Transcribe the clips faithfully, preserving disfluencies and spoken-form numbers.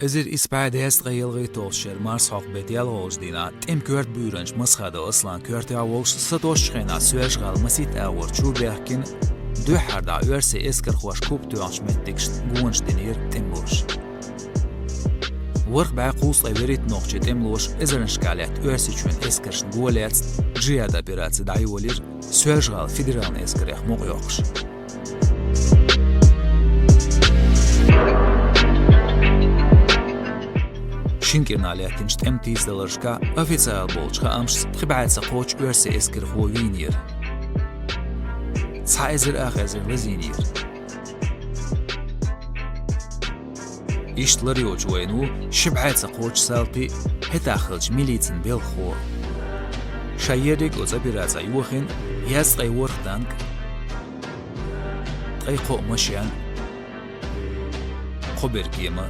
Эзар исс бӀаь дезткъе ялхайтталгӀачу шеран марсхьокху беттан ялхалгӀачу дийнахь тӀеман коьрта буьйранча Масхадов Асланан коьртехь волуш сатосучу хенахь Соьлжа-ГӀала масийтта агӀор чу баьхкина, дуьххьара дӀа оьрсийн эскархошна куп тоьхначу меттигашна гонаш динера тӀемалоша. ВорхӀ бӀаь кхузткъе вуьрхӀитта нохчийн тӀемалоша эзарнашкахь лаьтта Оьрсийчоьнан эскаршна го лаьцна джихӀад операци дӀайолийра Соьлжа-ГӀалин федералан эскарех мукъайоккхуш. Шина кӀирнахь лаьттинчу тӀеман тийсадаларшкахь официалан болчу хаамашца пхи бӀе ца кхоччуш оьрсийн эскархо вийнера. Цхьа эзар ах эзар лазийнера. Иштта лар йоцуш вайна ву ши бӀе ца кхоччуш салти, хӀетахь хиллачу милицин белхахо. Шайн ерриг оцу операцехь йохийна езткъе ворхӀ танк, ткъе кхо машен, кхо беркема.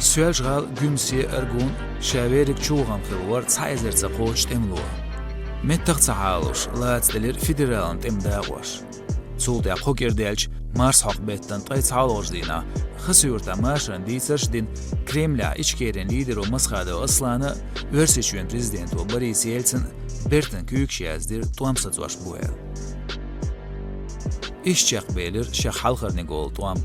Соьлжа-ГӀала, Гуьмсе, Аргун, ша верриг чувахана хилла вара цхьа эзар ца кхоччуш тӀемало. Меттах ца хьалалуш лацделира федералан тӀеман дакъош. Цул тӀаьхьа кхо кӀира даьлча, марсхьокху беттан ткъе цхьалгӀачу дийнахь Хасавюртахь машарна дийцарш а дина, Кремлехь Ичкерин лидеро Масхадов Аслана а, Оьрсийчоьнан президенто Борис Ельцина а бертан куьйгаш яздира тӀом сацош бу аьлла. Иштта чекхбелира шех хьалхарниг волу тӀом.